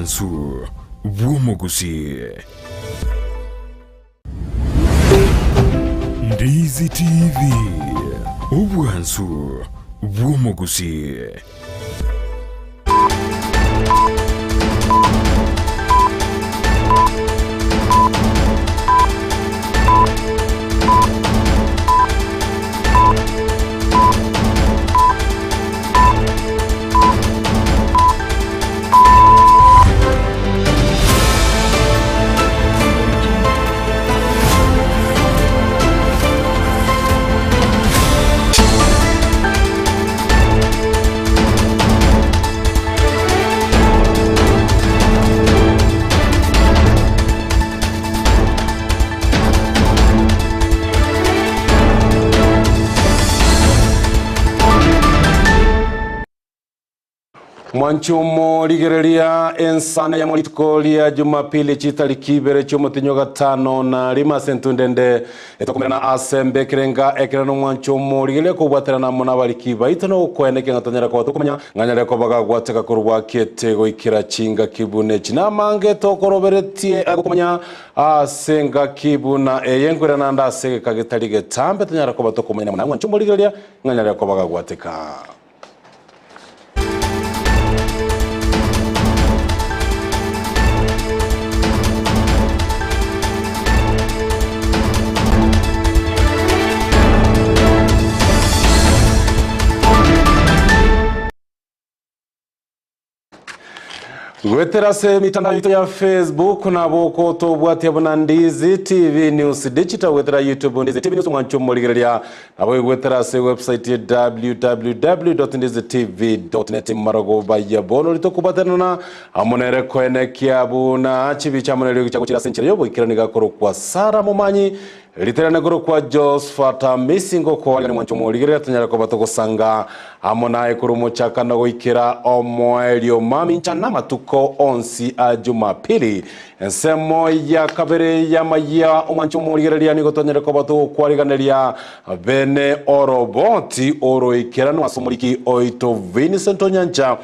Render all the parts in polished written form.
Obwansu bw'omogusii. Ndizi TV, obwansu bw'omogusii. Mwanche omorigereria ensana yamo rituko ria Jumapili chitariki ibere chi'omotenyi o gatano na rimo ase entunde ende etokomerana ase embekere enga ekero nomwanche omorigereria kobwaterana amo nabariki baito na ogokoenekia ng'a tonyare koba tokomanya ng'a nyare koba gagwateka korwa bwakiete goikera chingaki buna echi namange tokoroberetie gokomanya ase engaki buna eye nkoirana ande ase egeka getari getambe tonyare koba tokomanya amo namwanche omorigereria ng'a nyare koba gagwateka. Goetera ase emitandao yaito ya Facebook nabo okotobwatia buna Ndizi TV News Digital goetera YouTube Ndizi TV News omwancho omorigereria nabo goetera ase website ya www.ndizitv.net marogoba ya bono ritokobwatanana amo nere koenekia buna chibicha amo neriogi chiagochira ase enchera y'oboikeranu igakorokwa Sara Momanyi Riterane korokwa Josphat Amisi ngokoarigania mwancho omorigereria tonyare koba togosanga amo naye korwa omochakano goikera omoerio mamincha namatuko onsi a Jumapili. Ensemo ya kabere y'amayia omwancho omorigereria nigo tonyare koba togokwariganeria bene oroboti oroikeranu ase omoriki oito Vincent Onyancha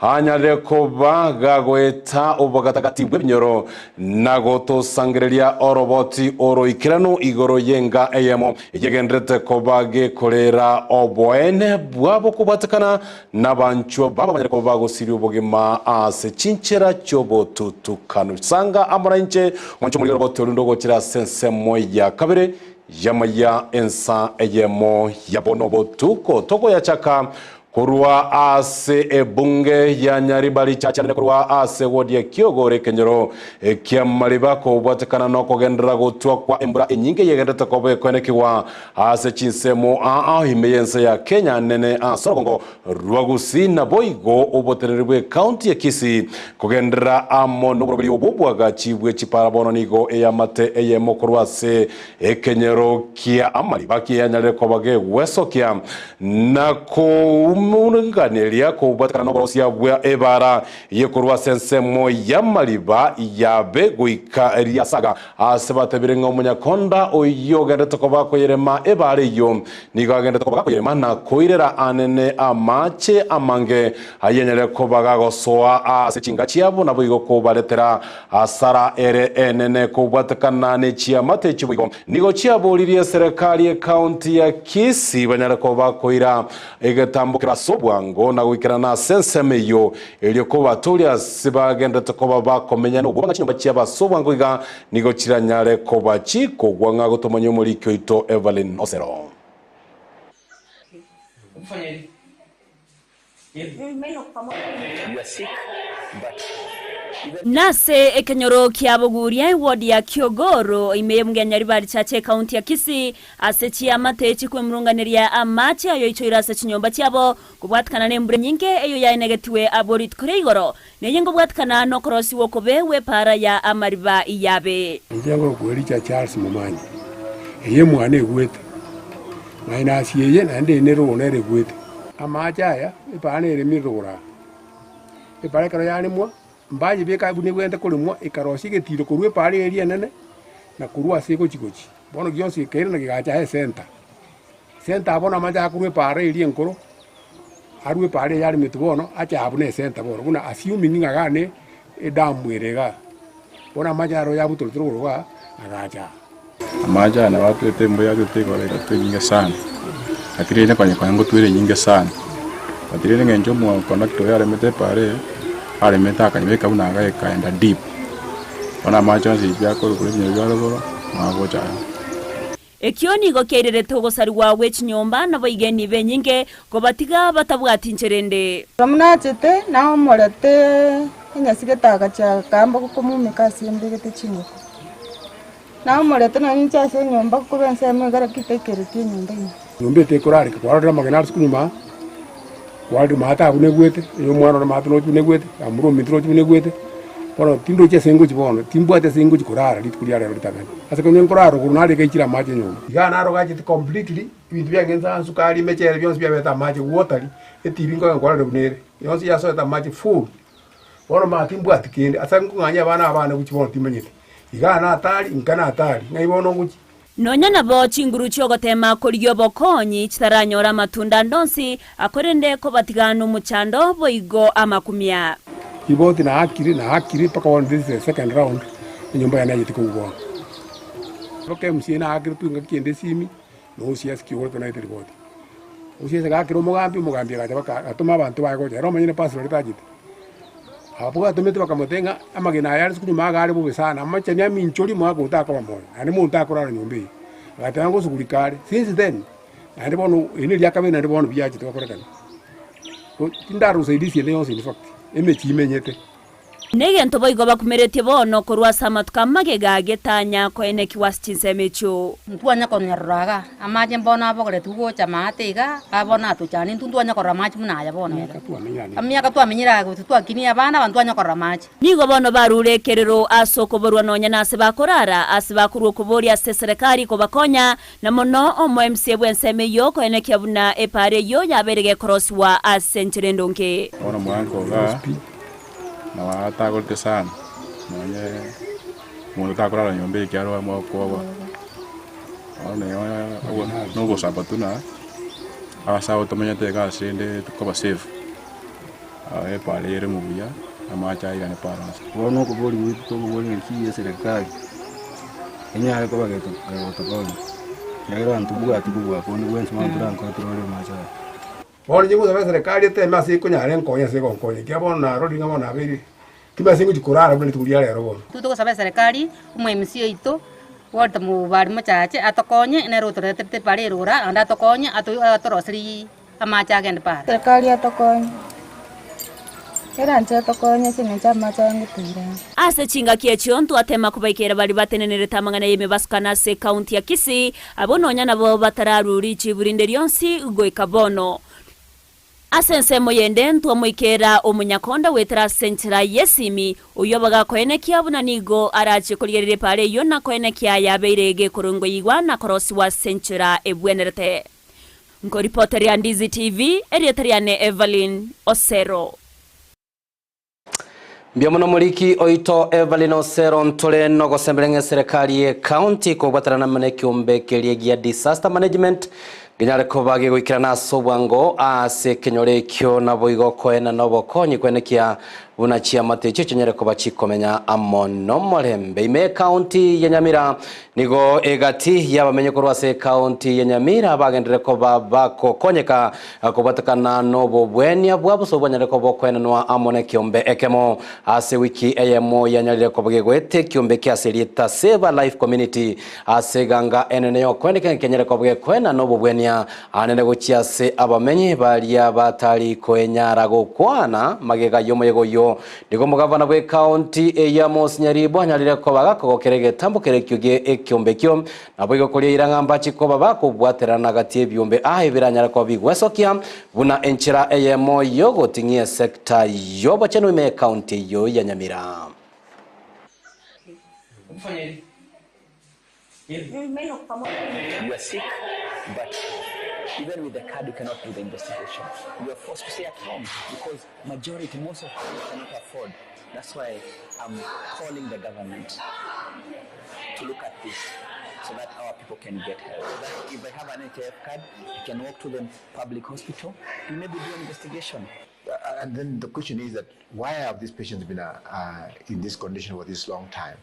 anyarire koba gagoeta obogatagati bw'ebinyoro Na gotosangereria oroboti oroikeranu igoro y'enga eyemo eyegenderete koba gekorera oboene bwabo kobwatekana nabanchwa babo banyare koba bagosiria obogima ase chinchera chi'obotutukanu. Sanga amo nainche mwanche omorige oroboti orinde ogochera ase ensemo ya kabere y'amaya ensa eyemo ya bono botuko. Tokoyachaka Korwa ase ebunge ya Nyaribari chachanire korwa ase wodi ya Kiogoro ekenyoro kia Mariba kobwatekana nokogenderera gotwa kwa embura enyinge yegenderete koba ekoenekigwa ase chinsemo aa ime y'ense ya Kenya nene ase orogongo rwa Gusii naboigo oboteneneri bwe county ya Kisii kogenderera amo noboroberi obwo bwagachi bwe chipara bono nigo eyamate eyemo korwa ase ekenyoro kia Amariba kiyanyarire koba gegwesokia Na koumurunganeria kobwatekana noborosia bwa ebaara eye korwa ase ensemo y'amariba yabe goika riasaga, aase batebire ng'a omonyakonda oyio ogenderete koba akoyerema ebaara eyio nigo agenderete koba gakoyerema na koirera anene amaache amange ayanyare koba gagosoa ase chinka chiabo, naboigo kobaretera asara ere enene kobwatekana ne chiamate echio boigo. Nigo chiaboririe eserekari y'ecounty ya Kisii banyare koba bakoira egetambokero ase obwango na goikerana ase ensemo eyio erio kobatoria ase bagenderete koba bakomenya nobwoba ng'a chinyomba chiabo ase obwango iga nigo chiranyare koba chikogwa ng'a gotomanya omoriki oito Evelyn Osero. Nase ekenyoro kia Boguria, eward ya Kiogoro, ime y'ebunge ya Nyaribari Church ecounty ya Kisii, ase chiamate chikwemurunganeria amache ayoichoire ase chinyomba chiabo, kobwatikana nembura enyinge eyo yaenegetiwe abwo rituko ria igoro, neye ngobwatikana nokorosigwa okobe gw'epaara ya amariba yabe. Inche ngorokwa Ericha Charles Momanyi, eye emwana egwete, minus eye naende eye nere ogo nere egwete. Amache aya epaara neremire rogoro aa, epaara ekero yaremwa, mbayebeka buna ebwenerete koremwa, ekarosia egetiro korwa epaara eria enene, na korwa ase egochi gochi. Bono gionsi gekairana kegacha ase esenta. Esenta bono amache akorwa epaara eria enkoro, arwe epaara eye yaremetwe bono, ache aa buna esenta bono, buna assuming ng'a iga ne. Edamu ere igaa. Bono amache aro yabutorete rogoro igaa, agacha aa. Amache aya nabo atuete embura yatuete igoro egatwa enyinge sana, lakini rende konya konya ngotwere enyinge sana. But rende eng'encho omoconductor oyo aremete epaara eye, aremete akanyebeka buna iga ekaenda deep. Bono amache onsi pi akorwa korwa ebinyoro bia rogoro, nabo agocha aa. Ekio nigo kiairerete ogosarigwa gwe chinyomba naboigo enibo enyinge, kobatiga batabwati inchera ende. Buna nachete naomorete enyasigete agacha akamba gokomumeka ase mbegete chingoko. Naomorete nonye inche ase enyomba koba ensemo iga lakini taikereti enyomba ime. Nyomba etekorareka, kwarorire amagena ase kunyuma aa, kwarorire maate abwo negwete, onye omwana ore maate nochi buna egwete, abamura ominto nochi buna egwete, bono tindochi ase ngochi bono, timbwati ase ngochi korara rituko ria rero ritang'ani. Ase konye nkorara rogoro nare gaichire amache nyomba. Igaa naro gachete completely, ebinto biange nsa nsukari, emechere bionsi biabete amache gwotari, etibi nkonya nkorarire buna ere, yonsi yasoete amache full. Bono mama timbwati kende, ase nkong'anyia abana abane gochia bono timanyeti. Igaa natari, inka natari, ng'ai bono ngochia? Nonya nabo chinguru chi'ogoteema korigia obokonyi chitaranyore amatunda ande onsi, korende kobatiga nomochando boigo amakumia. Riboti naakire, naakire mpaka bono this is the second round, enyomba yane yachete kogwa bono. Mpaka MCA naakire tu engaki ende esimi, na OCS kiogoro ekero naete riboti. OCS agakera omogambi, omogambi agacha baka agatoma abanto baye gocha, ere omonyene personally tachete. Abwo batomete bakamotebia ng'a amagena aya are nyuma iga are bobe sana, amachani aminchori omogaka oyo takoba moyo, naende monto takorara nyomba eye. Agateba ngosugurika are, since then, naende bono eri neria kabere naende bono biachete gokorekana. Ko tindara usaidizi ende yonsi in fact, emechie imenyete. Negento boigo bakumeretie bono korwa ase amatuko amagega getanya koenekigwa ase chinsemo echio. Ntwanya konyarora iga, amache mbono abogoretigwe gocha maate iga, aa bono atochane intwe ntwanya korora amache buna aya bono iga. Emiaka twamenyire aa gose twakinie abana aba ntwanya korora amache. Nigo bono barure ekerero ase okoborwa nonya nase bakorara, ase bakorwa okoboria ase eserekari kobakonya, na mono omo MCA bw'ensemo eyio koenekia buna epaara eyio yabeire gekorosigwa ase enchera endonge. Bono mwanka igaa. Nabo atagorete sana, nonye omonto takorara nyomba ekiagera okoba. Bono na ogosaba tu na ase abo tomenyete iga ase rende tokoba safe, epara ere buya, amache aigane para ase. Bono okoboria gwaito tokoboria ng'a ki eserekari enyare koba gegotokonya, ekiagera abanto mbwati kobua konde bwensi bono torakore torore amache aya. Bono inche ngosaba eserekari eteme ase ekonyara enkonye ase egonkonya, ekiagera bono narorire ng'a bono nabeire timanyeti ase ngochia korara buna rituko ria rero bono. Intwe togosaba eserekari, omo-MC oito, Walter Mobari Mochache atokonye, nere otoreterete para erora, naende atokonye atoroserie amache agende para. Serikali atokonye, eranche etokonye ase eng'encho amache aya ngotoira ande. Ase chingaki echio ntwatema kobaikera baria batenenerete amang'ana y'emebasukano ase ekaunti ya Kisii, Abwo nonya nabo batararue richibu rinde rionsi goika bono. Ase ensemo yende ntwamoikeera omonyakonda goetera ase enchera y'esimi, oyio bagakoenekia buna nigo arache korigereria epaara eyio na koenekia yabeire gekorongoyigwa na korosigwa ase enchera ebwenerete. Nkoripoteria Ndizi TV, erieta riane Evelyn Osero. Mbuya mono moriki oito Evelyn Osero ntore nogosemberia ng'a eserekari ye county kobwaterana amo nekiombe keria gia disaster management ngenyare koba gegoikerana ase obwango ase ekenyoro ekio naboigo koenana obokonyi kwenekia buna chiamate echio chinyare koba chikomenya amo nomorembe ime ecounty ya Nyamira Nigo egati y'abamenyi korwa ase ekaunti ya Nyamira bagenderere koba bagokonyeka kobwatekana nobobwenia bwa bosa obwanyarire koba okoenanwa amo nekiombe ekemo. Ase wiki eyemo yanyarire koba gegoeta ekiombe kia ase erieta Save a Life Community ase eganga enene yokoendeka ng'a kenyare koba gekoenana obobwenia anene gochia ase abamenyi baria batari koenyara gokwana magega y'omoyega oyio Nigo omogavana bw'ekaunti eyio Amos Nyaribo anyarire koba agakogokera egetambo kerekio gie ekiombe ekio, naboigo koria eira ng'a mbache koba bakobwaterana gati y'ebiombe aa ebiranyare koba bigwesokia buna enchera eyemo y'ogoting'ia esecta y'obochenu ime y'ekaunti eyio ya Nyamira. You are sick, but even with the card, you cannot do the investigation. You are forced to stay at home because majority, most of people cannot afford. That's why I'm calling the government to look at this so that our people can get help. So that if I have an NHIF card, I can walk to the public hospital and maybe do an investigation. And then the question is that why have these patients been in this condition for this long time?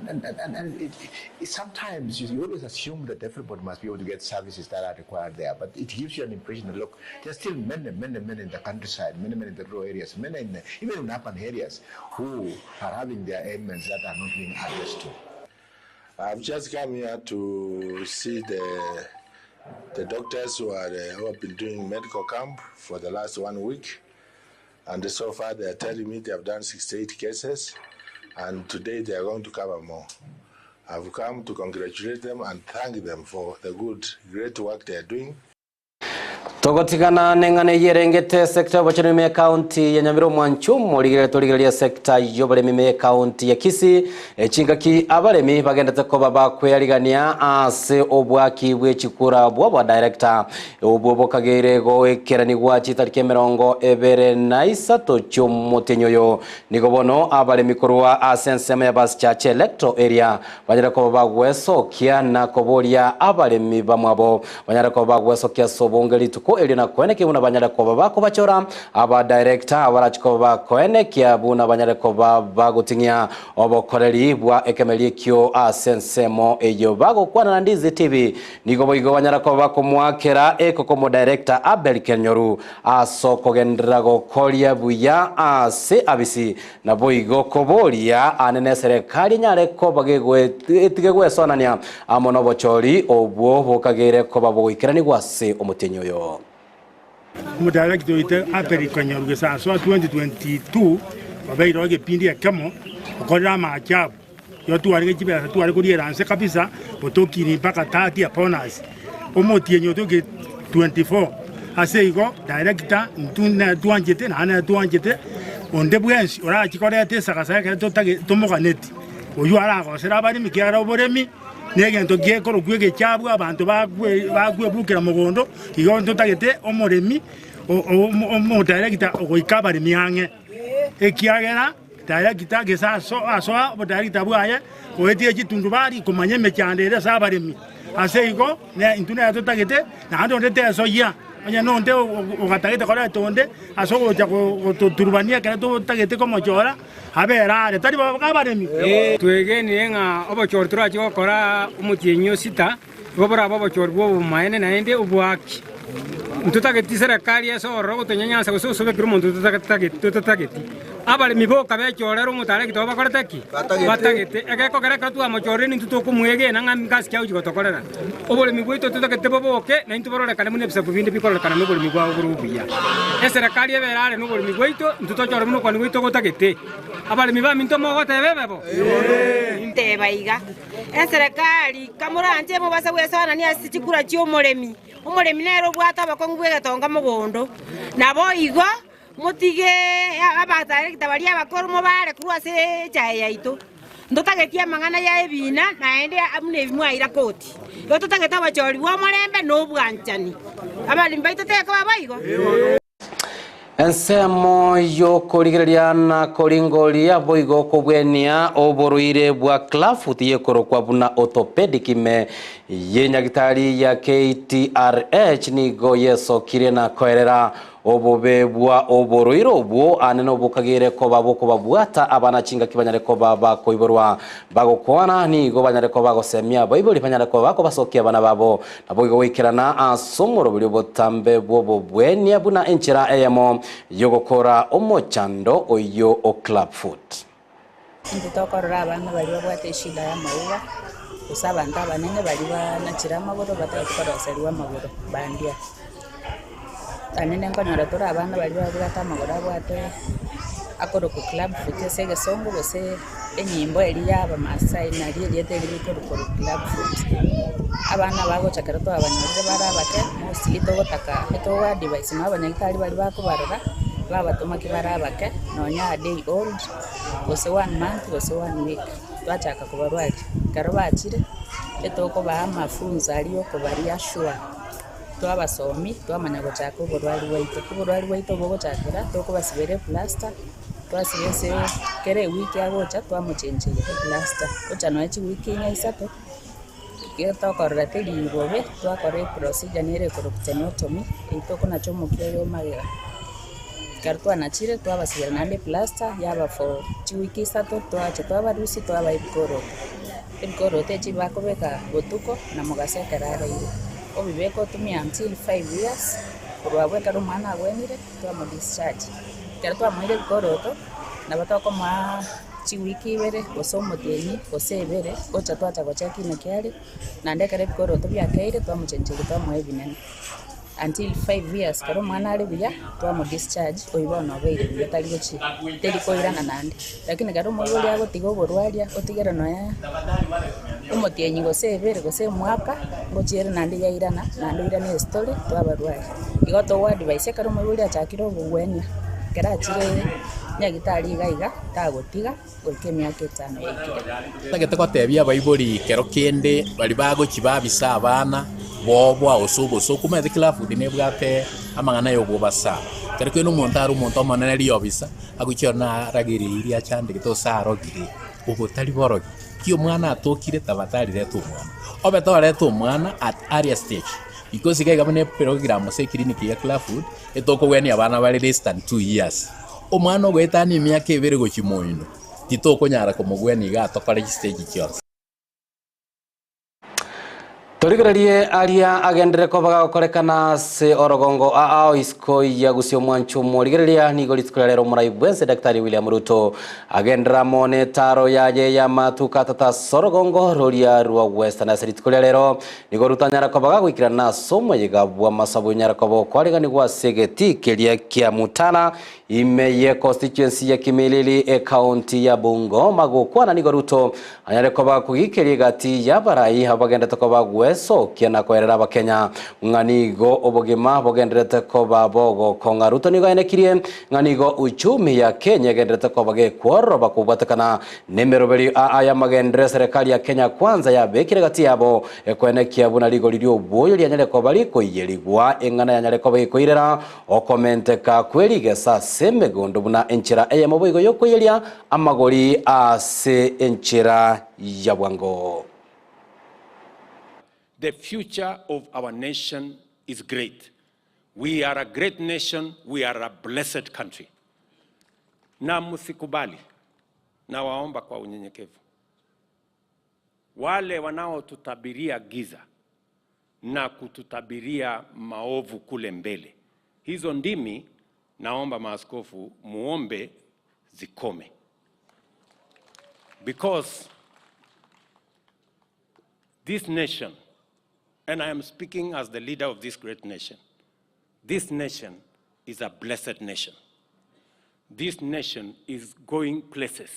And, and, and, and it, it, sometimes you, you always assume that everybody must be able to get services that are required there, but it gives you an impression that look, there's still many, many, many in the countryside, many, many in the rural areas, many in the, even in urban areas who are having their ailments that are not being addressed to. I've just come here to see the the doctors who are who have been doing medical camp for the last one week, and so far they are telling me they have done 68 cases, and today they are going to cover more. I've come to congratulate them and thank them for the good, great work they are doing. Togotigana neng'ana eyerengete sector y'obochenu ime ekaunti ya Nyamira omwancho rigere torigereria sector y'oboremi ime ekaunti ya Kisii echingaki abaremi bagendete koba bakweyarigania ase obwaki bwa echikura bwa bwa director obwo bokageire goekeranigwa chitariki emerongo ebere na isato chiomotenyi oyo nigo bono abaremi korwa ase ensemo ya Basichache electoral area banyare koba bagwesokia na koboria abaremi bamwabo banyare koba bagwesokia ase obonge rituko erio na koenekia buna banyare koba bakobachora aba director abarachikoba bakoenekia buna banyare koba bagoting'ia obokoreri bwa ekemeri ekio ase ensemo eyo bagokwana na Ndizi TV nigo boigo banyara koba bakomwakera ekokomo director Abel Kenyoru ase okogenderera gokoria buya ase abisi na boigo koboria anene serikali nyare koba etige gwesonania amo na obochori obwo bokagere koba bogoikeranigwa ase omotenyi oyo. Omodirector oito Abel Kenyoru Gesaso 2022 babeire egepindi ekemo okorera amaajabu yo twarege chibesa tware koriera nse kabisa botokiri mpaka 30 bonus omotienyi otoke 24 ase igo director ntune twanchete naende twanchete onde bwensi orachikoreta esagasa ekere totage tomoganeti oyu aragosera abaremi kiagera oboremi na egento gekorokwa egechabu abanto bakwebukera mogondo igo ntotagete omoremi omodirector ogoika abaremi ang'e ekiagera director gesaso asoa obodirector bwaye oetie chitundubari komanya emechando ere ase abaremi ase igo intwe nere totagete naende onde tesoyia onye nonde ogatagete koreta onde ase ogocha gototurubania ekero totagete komochora abere are tari abaremi. Twegenire ng'a obochori torache gokora omotienyi o sita, igo borabe obochori bwa obomaene naende obwaki. Ntotageti serikali ase ororo gotonyanyasa gose osobekire omonto totatageti. Abaremi boka bechorere omotarekita obo bakorete ki? Batagete. Egekogera ekero twamochorire nintwe tokomwegena ng'a ngasi ki agochia gotokorera. Oboremi bwaito totagete boboke naintwe bororekane buna ebisaku binde bikororekana na oboremi bwabo bore obuya. Eserekari ebere are noboremi bwaito, intwe tochore buna okwania gwaito gotagete. Abaremi baminto mogoteba ebe bo? Nteba iga, Eserekari kamoranche mobase gwesoanania ase chikura chi'omoremi, omoremi nere obwate obokong'u bw'egetonga mogondo. Naboigo motige abadirector baria abakoro mobare korwa ase echae yaito. Ntotageti amang'ana ya ebina naende buna ebi mwaira koti. Igo totagete obochori bw'omorembe na obwanchani. Abaremi baito tekoba boigo? Ensemo y'okorigereria na koringoria boigo kobwenia oborwaire bwa clubfoot yekorokwa buna orthopedic ime yenyagitari ya KTRH nigo yesokire na koerera obobe bwa oborwaire obwo ane nobokagere koba bokobabwata abana chingaki banyare koba bakoiborwa bagokwana nigo banyare koba bagosemia abaibori banyare koba bakobasokia abana babo nabo igo goikerana ase omorobori obotambe bw'obobwenia buna enchera eyemo yogokora omochando oyo o clubfoot. Intwe tokorora abana baria babwate eshida ya amauga, gose abanto abanene baria banachire amagoro batagete koroserigwa amagoro bandia. Naende nkonyora tore abana baria babwate amagoro abwate akorokwa club foot ase egesongo gose enyimbo eria ya abamasai nario erieta erio rikorokwa club foot. Abana bagocha ekero twabanyorire bare abake mostly togotaka etogo advise na abanyagitari baria bakobarora, babatoma ki bare abake nonya a day old, gose one month gose one week, twachaka kobarwaria. Ekero bachire, etokobaa amafunzo aria okobaria sure, twabasomia twamanya gochaka oborwari bwaito. Oborwari bwaito bogochakera, tokobasibera eplaster, twasiba ase kera ewiki agocha twamochencheria eplaster, ocha nonya chiwiki inye isato, ekero tokorora teri bobe, twakora eprocedure nere ekorokwa tenotomy, eywo tokonacha omokia oyo magega. Ekero twanachire twabasibera naende eplaster yaba for chiwiki isato twacha twabarusia twabaa ebikoroto. Ebikoroto echi bakobeka botuko na mogaso ekero araire. Obibeke otumie until 5 years, korwa abwo ekero omwana agwenire twamo discharge. Ekero twamoire ebikoroto, nabo tokomoa chiwiki ibere gose omotienyi gose ebere gocha twacha gochecki inaki are, naende ekero ebikoroto biakeire twamochencheria twamoa ebinene. Until 5 years ekero omwana are buya, twamo discharge oywo bono obeire buya tari gochi teri koirana naende. Lakini ekero omoibori agotiga oborwaria otigere nonya omotienyi gose ebere gose omwaka, ngochi ere naende yairana naende oirane estory twabarwaria. Igo togo advise ekero omoibori achakire obogwenia, ekero achire nyagitari iga iga, tagotiga goika emiaka etano yaikire. Ntagete gotebia abaibori kero kende baria bagochi babisa abana boboa gose obosoku, omanyete kila food nebwate amang'ana ya obobasa. Kero kende omonto are omonto omonene riobisa, agochia ororo naragereirie achandegete gose arogire, obo tari borogi. Ki omwana atokire tafadhali reta omwana. Obe toreta omwana at earlier stage, because iga iga buna eprogram ase eclinic ya kila food, etokogwenia abana bare less than 2 years. Omwana ogoetania emiaka ebere gochia moino, titokonyara komogwenia iga atokore chistage chionsi. Torigererie aria agendere koba gagokorekana ase orogongo ao isiko ya gusii omwancho omorigereria nigo rituko ria rero omorai bwense Daktari William Ruto agendera amo netaro yaye ya matuko atatu ase orogongo roria rwa Western. Ase rituko ria rero nigo Ruto anyara koba gagoikerana ase omoyega bw'amasabu onyara koba okoariganigwa ase egetii keria kia Mutala ime ye constituency ya Kimilili ecounty ya Bungoma. Gokwana nigo Ruto anyare koba kogikeria egati y'abarai abagendete koba gwesokia na koerera abakenya ng'a nigo obogima bogenderete koba bogokong'a. Ruto nigo aenekirie ng'a nigo uchumi ya Kenya egenderete koba gekwororoba kobwatekana n'emeroberi aa y'amagendero serikali ya Kenya Kwanza yabekire gati yabo ekoenekia buna rigori ri'obwoyo rianyare koba rikoiyerigwa eng'ana yanyare koba gekoirera okomenteka kwerigesa ase emegondo buna enchera eyemo boigo yokoiyeria amagori ase enchera ya bwango. The future of our nation is great. We are a great nation, we are a blessed country. Na msikubali, nawaomba kwa unyenyekevu, wale wanaotutabiria giza na kututabiria maovu kule mbele, hizo ndimi naomba maaskofu muombe zikome, because this nation, and I am speaking as the leader of this great nation, this nation is a blessed nation. This nation is going places.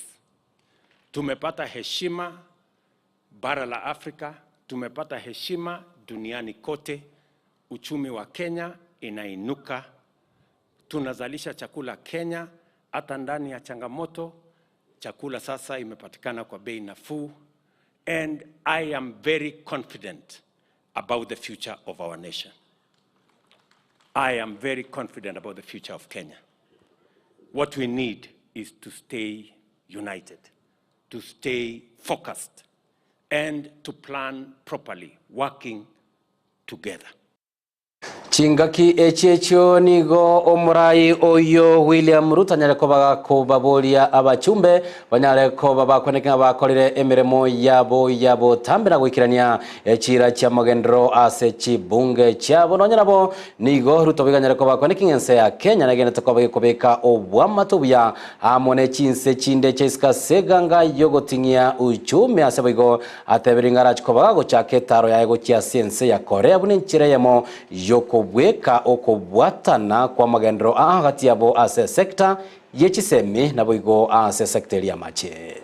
Tumepata heshima bara la Afrika, tumepata heshima duniani kote. Uchumi wa Kenya inainuka, tunazalisha chakula Kenya, hata ndani ya changamoto, chakula sasa imepatikana kwa bei nafuu, and I am very confident about the future of our nation. I am very confident about the future of Kenya. What we need is to stay united, to stay focused, and to plan properly, working together. Chingaki echiechio nigo omorai oyo William Ruto anyare koba kobaboria abachumbe banyare koba bakweneka bakorire emiremo yabo yabo tambira goikerania echira chia magendero ase chibunge chiabo. Nonya nabo nigo Ruto biganyare koba kweneka ng'ense ya Kenya nagenete koba gekobeka obwamato buya amo ne chinse chinde chaisika seganga yogoting'ia uchumi. Ase boigo atebiri ng'arachi koba gochaka etaro yaye gochia ase ense ya Korea buna enchera eyemo yokobweka okobwatana kwa magendero hagati yabo ase sector yechisemi naboigo ase sector ya mache.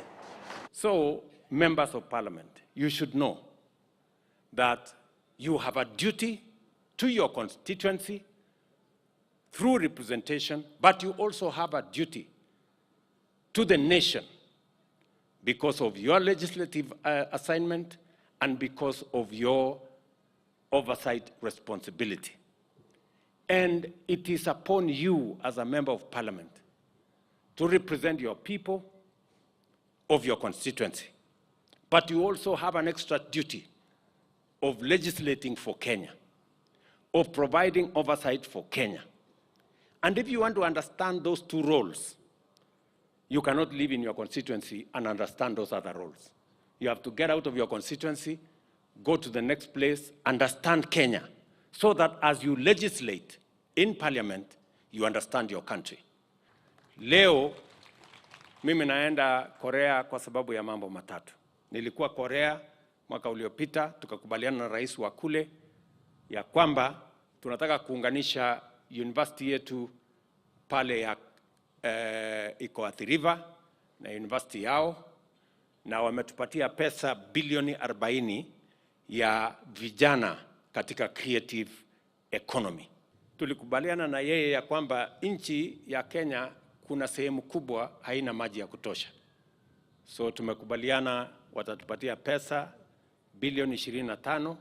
So, members of parliament, you should know that you have a duty to your constituency through representation, but you also have a duty to the nation because of your legislative assignment and because of your oversight responsibility. And it is upon you as a member of parliament to represent your people of your constituency. But you also have an extra duty of legislating for Kenya, of providing oversight for Kenya. And if you want to understand those two roles, you cannot live in your constituency and understand those other roles. You have to get out of your constituency, go to the next place, understand Kenya, so that as you legislate in parliament, you understand your country. Leo mimi naenda Korea kwa sababu ya mambo matatu. Nilikuwa Korea mwaka uliopita, tukakubaliana na rais wa kule ya kwamba tunataka kuunganisha university yetu pale ya iko Athi River na university yao, na wametupatia pesa bilioni 40 ya vijana katika creative economy. Tulikubaliana na yeye ya kwamba nchi ya Kenya kuna sehemu kubwa haina maji ya kutosha, so tumekubaliana watatupatia pesa bilioni 25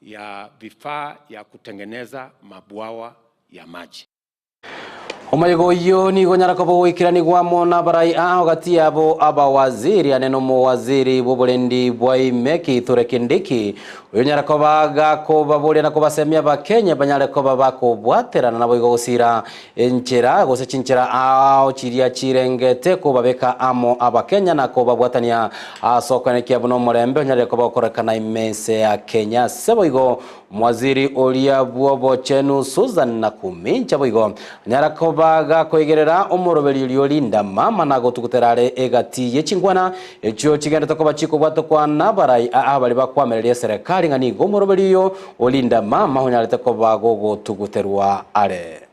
ya vifaa ya kutengeneza mabwawa ya maji. Omayego uyo nigo nyarako bogwikirani gwamo na barai ao gati yabo abawaziri anene omowaziri bw'oborendi bwa imeki Kithure Kindiki oyo nyarako bagakobaboria na kobasemia abakenya banyare koba bakobwaterana nabo igo gosira enchera gose chinchera ao chiria chirengete kobabeka amo abakenya na kobabwatania asokonekia buno omorembe onyarire koba gokorekana imese ya Kenya sebo igo mwaziri oria bwobochenu Susan Nakumincha boigo nyarako baga omoroberi oria Linda Mama na gotuguterare egati yechingwana echo chigenda tokoba chikobwato kwa nabarai abari bakwamereria serikali ng'a nigo omoroberi oyo Olinda Mama onyarete koba gogotuguterwa are.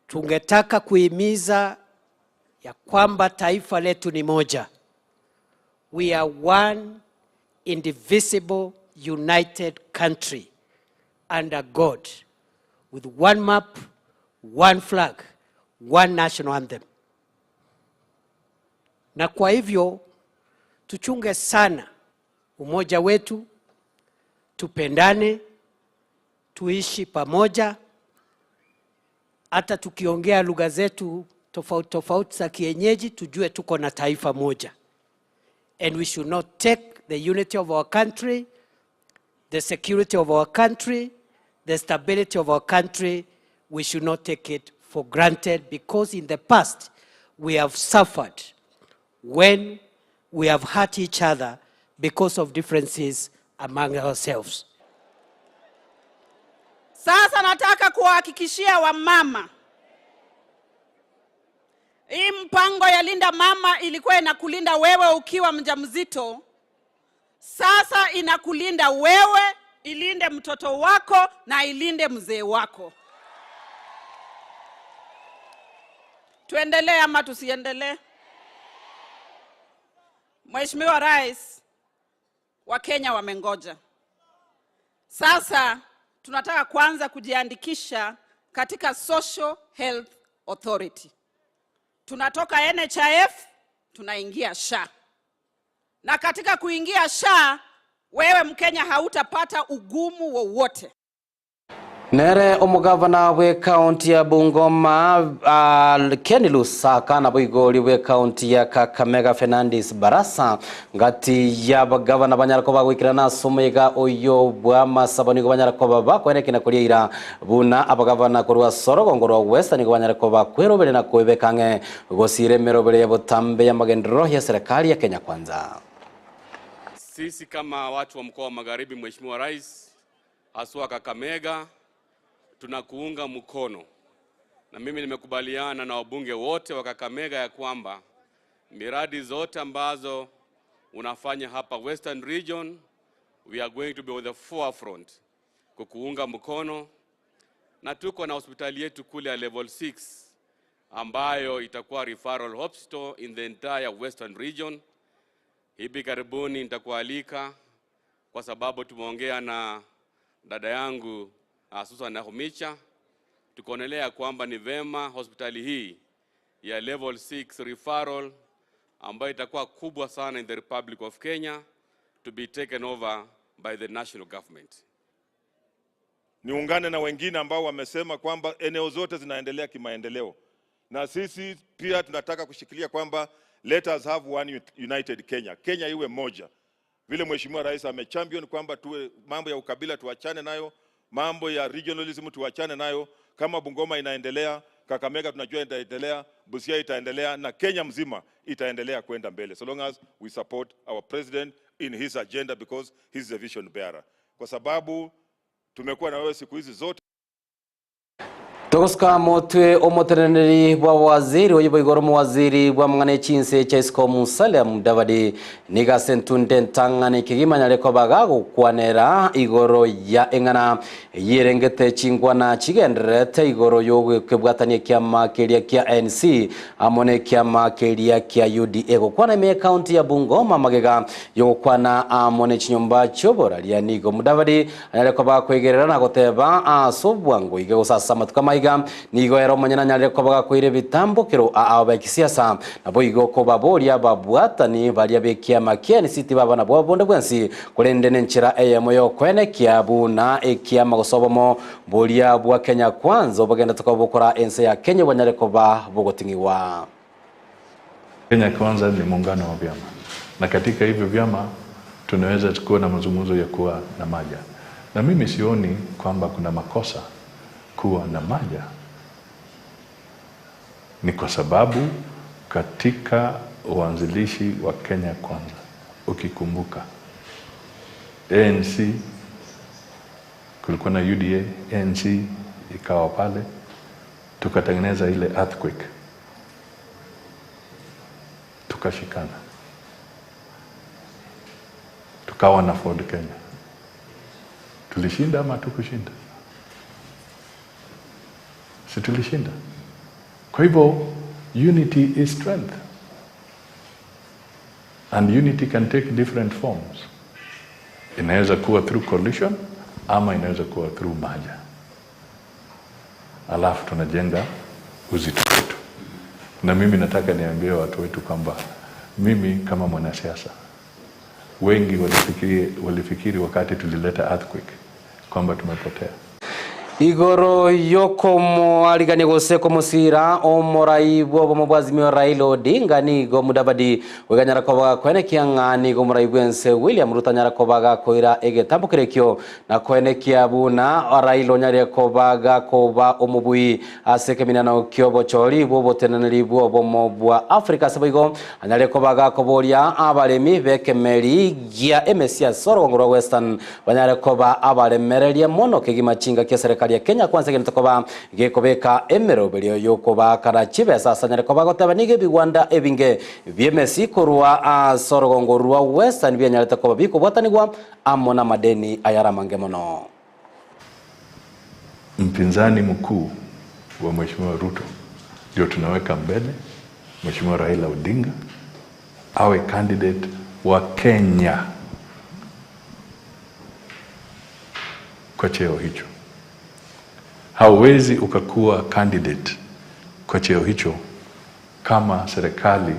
Tungetaka kuhimiza ya kwamba taifa letu ni moja. We are one indivisible united country under God with one map, one flag, one national anthem. Na kwa hivyo tuchunge sana umoja wetu, tupendane, tuishi pamoja, hata tukiongea lugha zetu tofauti tofauti za kienyeji, tujue tuko na taifa moja. And we should not take the unity of our country, the security of our country, the stability of our country, we should not take it for granted, because in the past we have suffered when we have hurt each other because of differences among ourselves. Sasa nataka kuwahakikishia wamama, hii mpango ya Linda Mama ilikuwa inakulinda wewe ukiwa mjamzito, sasa inakulinda wewe, ilinde mtoto wako na ilinde mzee wako. Tuendelee ama tusiendelee? Mheshimiwa Rais, Wakenya wamengoja. Sasa tunataka kuanza kujiandikisha katika Social Health Authority. Tunatoka NHIF tunaingia SHA. Na katika kuingia SHA, wewe Mkenya hautapata ugumu wowote. Nere omugavana we kaunti ya Bungoma Ken Lusaka na boigori we kaunti ya Kakamega Fernandes Barasa ngati ya bagavana banyarako bagwikirana ase oyo bwa masabo nigo banyarako bakwenekina kuria ira buna abagavana korwa Sorogongo rwa Western nigo banyarako bakwerobere na kwebekang'e gosire emerobere ya botambe ya magenderero ya serikali ya Kenya Kwanza. Sisi kama watu wa mkoa wa Magharibi, Mheshimiwa Rais, haswa Kakamega, tunakuunga mkono, na mimi nimekubaliana na wabunge wote wa Kakamega ya kwamba miradi zote ambazo unafanya hapa Western Region, we are going to be on the forefront kukuunga mkono, na tuko na hospitali yetu kule ya level 6 ambayo itakuwa referral hospital in the entire Western Region. Hivi karibuni nitakualika kwa sababu tumeongea na dada yangu Susan Nakhumicha, tukaonelea kwamba ni vema hospitali hii ya level 6 referral ambayo itakuwa kubwa sana in the Republic of Kenya to be taken over by the national government. Niungane na wengine ambao wamesema kwamba eneo zote zinaendelea kimaendeleo, na sisi pia tunataka kushikilia kwamba let us have one united Kenya. Kenya iwe moja, vile Mheshimiwa Rais amechampion kwamba tuwe mambo ya ukabila tuachane nayo, mambo ya regionalism tuachane nayo. Kama Bungoma inaendelea, Kakamega tunajua itaendelea, Busia itaendelea na Kenya mzima itaendelea kwenda mbele so long as we support our president in his agenda because he's the vision bearer. Kwa sababu tumekuwa na wewe siku hizi zote. Togosuka motwe omoteneneri bwa waziri oyo boigo ore omowaziri bw'amang'ana echinse chia isiko Musalia Mudavadi nigo ase entunde entang'ani kegima anyare koba gagokwanera igoro ya eng'ana eyio erengete chinkwana chigendererete igoro y'okebwatania ekiama keria kia ANC amo nekiama keria kia UDA gokwana ime y'ecounty ya Bungoma magega y'ogokwana amo nechinyomba chioboraria nigo Mudavadi Anyare koba akoigerera na goteba ase obwango iga gose ase amatuko amaiga, nigo ere omonyene anyarire koba gakoira ebitambokero aa b'ekisiasa, naboigo kobaboria ababwatani baria b'ekiama ki'ensi tibaba nabwo bonde bwensi, korende nenchera eyemo y'okoenekia buna ekiama gose obomo boria bwa Kenya Kwanza obogenderete koba bokora ense ya Kenya bwanyare koba bogoting'igwa. Kenya Kwanza ni muungano wa vyama, na katika hivyo vyama tunaweza kuwa na mazungumzo ya kuwa na maja, na mimi sioni kwamba kuna makosa kuwa na maja. Ni kwa sababu katika uanzilishi wa Kenya Kwanza, ukikumbuka ANC kulikuwa na UDA, ANC ikawa pale, tukatengeneza ile earthquake tukashikana, tukawa na Ford Kenya. Tulishinda ama tukushinda? Si tulishinda? Kwa hivyo unity is strength and unity can take different forms. Inaweza kuwa through coalition ama inaweza kuwa through merger, alafu tunajenga uzito wetu. Na mimi nataka niambie watu wetu kwamba mimi kama mwanasiasa, wengi walifikiri, walifikiri wakati tulileta earthquake kwamba tumepotea. Igoro y'okomoarigania gose komosira omorai bw'obomo bwa Azimio Raila Odinga nigo Mudavadi oiganyara koba gakoenekia ng'a nigo omorai bw'ense William Ruto anyara koba gakoira egetambo kerekio na koenekia buna Raila onyare koba gakoba omobui ase ekeminano ki'obochori bw'oboteneneri bw'obomo bwa Africa ase boigo anyare koba gakoboria abaremi b'ekemeri gia emesia ase orogongo rwa Western Banyare koba abaremereria mono kegima chingaki eserekari ya Kenya kwansa egento koba gekobeka emeroberio y'okobaakana chibesa ase anyare koba agoteba nigo ebigwanda ebinge bi'emesi korwa ase orogongo rwa Western bianyarete koba bikobwatanigwa amo namadeni ayare amange mono. Mpinzani mkuu wa Mheshimiwa Ruto ndio tunaweka mbele, Mheshimiwa Raila Odinga awe candidate wa Kenya kwa cheo hicho. Hauwezi ukakuwa candidate kwa cheo hicho kama serikali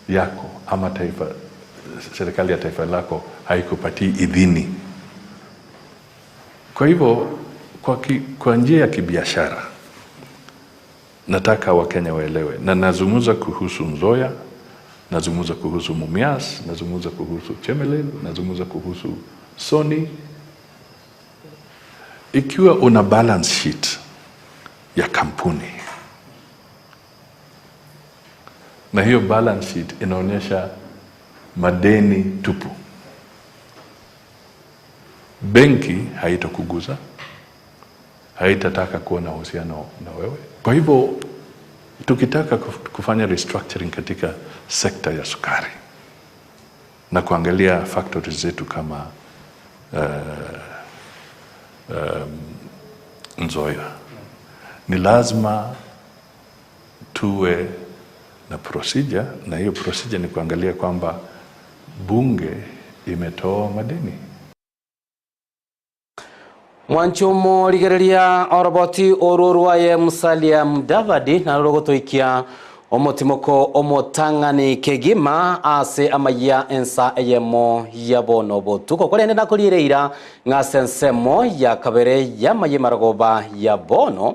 yako ama taifa, serikali ya taifa lako haikupatii idhini. Kwa hivyo kwa, ki, kwa njia ya kibiashara nataka Wakenya waelewe, na nazungumza kuhusu Nzoia, nazungumza kuhusu Mumias, nazungumza kuhusu Chemelil, nazungumza kuhusu Sony. Ikiwa una balance sheet ya kampuni na hiyo balance sheet inaonyesha madeni tupu, benki haitakuguza, haitataka kuwa na uhusiano na wewe. Kwa hivyo tukitaka kufanya restructuring katika sekta ya sukari na kuangalia factories zetu kama uh, um, Nzoia, ni lazima tuwe na procedure, na hiyo procedure ni kuangalia kwamba bunge imetoa madeni. Mwanche omorigereria oroboti orwo rwaye Musalia Mudavadi naro rogotoikia omotimoko omotang'ani kegima ase amayia ensa eyemo ya bono botuko korende nakoriire eira ng'a ase ensemo ya kabere y'amayia emarogoba ya bono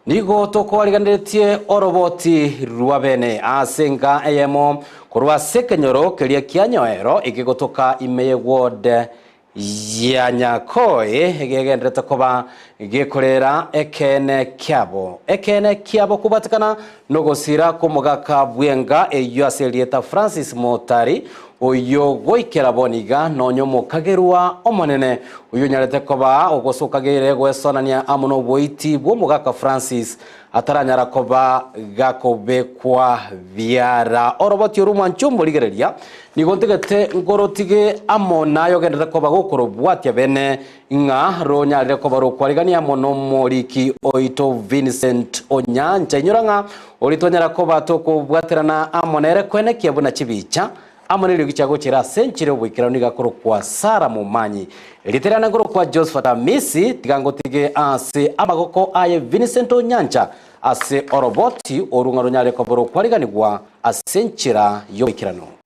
Nigo tokoariganeretie oroboti rwa bene ase enka eyemo korwa ase ekenyoro keria kia Nyoero ekegotoka ime y'eward Ya Nyakoe gegenderete koba gekorera ekeene kiabo. Ekeene kiabo kobatekana nogosira kw'omogaka bw'enga eyio ase erieta Francis Motari, oyio goikera bono iga nonya omokagerwa omonene, oyio onyarete koba ogosokageire goesonania amo noboiti bw'omogaka Francis ataranyara koba gakobekwa biara. Oroboti orwo mwanche omorigereria, nigo ntegete nkorotige amo naye ogenderere koba gokorobwatia bene, ng'a ronyarire koba rokwarigania amo nomoriki oito Vincent Onyancha. Inyora ng'a oria twanyara koba tokobwaterana amo nere koenekia buna chibicha Amo neriogi chiagochera ase enchera y'oboikeranu nigo akorokwa Sara Momanyi. Erieta riane nkorokwa Josephat Amisi, tiga ngotige ase amagoko aye Vincent Onyancha ase oroboti orwo ng'a ronyare koba rokwariganigwa ase enchera y'oboikeranu.